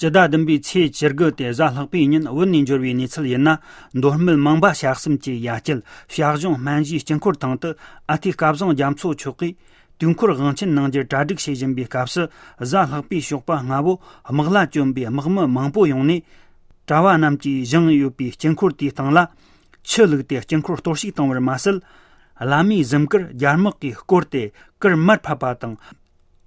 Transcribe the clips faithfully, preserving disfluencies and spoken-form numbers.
སྤྱི་ཟླ་བདུན་པའི་ཚེས་བཅུ་དགུ་སྟེ་གཟའ་ལྷག་པའི་ཉིན་བོད་ནས་འབྱོར་བའི་གནས་ཚུལ་ཡིན་ན། མདོ་སྨད་མང་སྦ་ཞག་གསུམ་གྱི་ཡ་དཀྱིལ་བྱ་གཞུང་སྨན་བྱའི་དཀྱིལ་འཁོར་སྟེང་དུ་ཨ་ཐི་སྐལ་བཟང་རྒྱ་མཚོ་མཆོག་གིས་དུས་འཁོར་དབང་ཆེན་གནང་རྒྱུར་གྲ་སྒྲིག་བྱེད་བཞིན་པའི་སྐབས་སུ། གཟའ་ལྷག་པའི་ཞོགས་པ་སྔ་བོ་དམག་ལ་བཅོམ་པའི་དམག་མི་མང་པོ་ཡོང་ནས། གྲྭ་བ་རྣམས་ཀྱིས་བཞེངས་ཡོད་པའི་དཀྱིལ་འཁོར་དེའི་སྟེང་ལ། ཆུ་བླུགས་ཏེ་དཀྱིལ་འཁོར་གཏོར་བཤིག་བཏང་བར་མ་ཟད། བླ་མའི་གཟིམ་གུར་རྒྱ་དམག་གིས་བསྐོར་ཏེ་གུར་མར་ཕབ་པ་དང་།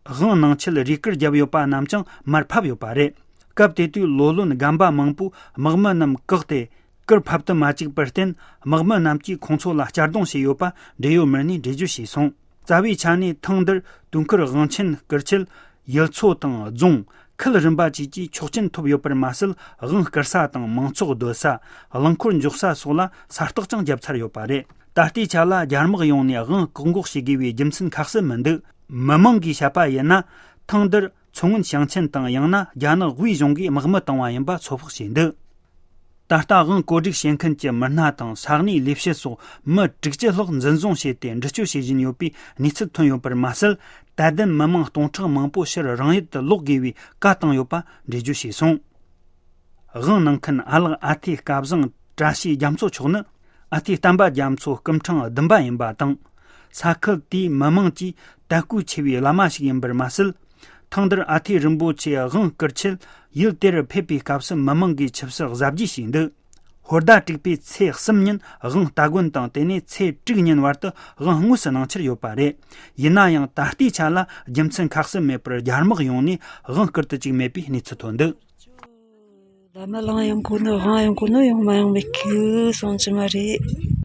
དབང་གནང་ཆེད་རས་གུར་བརྒྱབ་ཡོད་པ་རྣམས་ཀྱང་མར་ཕབ་ཡོད་པ་རེད། སྐབས་དེ་དུས་ལོ་ལོན་རྒན་པ་མང་པོས་དམག་མི་རྣམས་བཀག་སྟེ། གུར་ཕབ་ཏུ་མ་བཅུག་པར་བརྟེན། དམག་མི་རྣམས་ཀྱིས་ཁོང་ཚོ་ལ་གཅར་རྡུང་བྱས་ཡོད་པ་འབྲེལ་ཡོད་མི་སྣས་འགྲེལ་བརྗོད་བྱས་སོང་། རྩ་བའི་ཆ་ནས་ཐེངས་འདིར་དུས་འཁོར་དབང་ཆེན་བསྐུར་ཆེད། ཡུལ་ཚོ་དང་རྫོང་། ཁུལ་རིམ་པ་བཅས་ཀྱིས་ཆོག་མཆན་ཐོབ་ཡོད་པར་མ་ཟད། དབང་བསྐུར་ས་དང་མང་ཚོགས་སྡོད་ས། རླངས་འཁོར་འཇོག་ས་སོགས་ལ་ས་རྟགས་ཀྱང་བརྒྱབ་ཚར་ཡོད་པ་རེད། ད་ལྟའི་ཆ་ལ་རྒྱ་དམག་ཡོང་ནས་དབང་བཀག་འགོག་བྱེད་དགོས་པའི་རྒྱུ་མཚན་ཁ་གསལ་མི་འདུག་མི་མང་གིས་བཤད་པ་ཡིན་ན། ཐེངས་འདིར་མཚོ་སྔོན་ཞིང་ཆེན་དང་། ཡང་ན་རྒྱ་ནག་དབུས་གཞུང་གིས་དམག་མི་བཏང་བ་ཡིན་པ་ཚོད་དཔག་བྱས་འདུག་ད་ལྟ་དབང་བཀོད་སྒྲིག་བྱེད་མཁན་གྱི་མི་སྣ་དང་ས་གནས་ལས་བྱེད་སོགས་མི་དྲུག་ཅུ་ལྷག་འཛིན་བཟུང་བྱས་ཏེ་འདྲི་གཅོད་བྱེད་བཞིན་ཡོད་པའི་གནས་ཚུལ་ཐོན་ཡོད་པར་མ་ཟད། དད་ལྡན་མི་མང་སྟོང་ཕྲག་མང་པོ་ཕྱིར་རང་ཡུལ་དུ་ལོག་དགོས་པའི་བཀའ་བཏང་ཡོད་པ་འགྲེལ་བརྗོད་བྱས་སོང་། དབང་གནང་མཁན་ཨ་ལགས་ཨ་ཐེ་སྐལ་བཟང་བཀྲ་ཤིས་རྒྱ་མཚོ་མཆོག་ནི། ཨ་ཐེ་བསྟན་པ་རྒྱ་མཚོ་སྐུ་ཕྲེང་བདུན་པ་ཡིན་པ་དང་། ས་ཁུལ་དེའི་མི་མང་གྱི་དད་གུས་ཆེ་བའི་བླ་མ་ཞིག་ཡིན་པར་མ་ཟད། ཐེངས་འདིར་ཨ་ཐེ་རིན་པོ་ཆེ་དབང་བསྐུར་ཆེད་ཡུལ་དེར་ཕེབས་པའི་སྐབས་སུ་མི་མང་གིས་ཆིབས་སུ་གཟབ་རྒྱས་བྱས་འདུག་ཧོར་ཟླ་དྲུག་པའི་ཚེས་གསུམ་ཉིན་དབང་སྟ་གོན་དང་། དེ་ནས་ཚེས་དྲུག་ཉིན་བར་དུ་དབང་དངོས་སུ་གནང་འཆར་ཡོད་པ་རེད། ཡིན་ན་ཡང་ད་ལྟའི་ཆ་ལ་རྒྱུ་མཚན་ཁ་གསལ་མེད་པར་རྒྱ་དམག་ཡོང་ནས་དབང་བསྐུར་དུ་བཅུག་མེད་པའི་གནས་ཚུལ་ཐོན་འདུག་བླ་མ་ལངས་ཡོང་གོ་ནོ་དབང་ཡོང་གོ་ནོ་ཡོང་མ་ཡོང་བའི་ཁུ་སོང་ཅི་མ་རེད།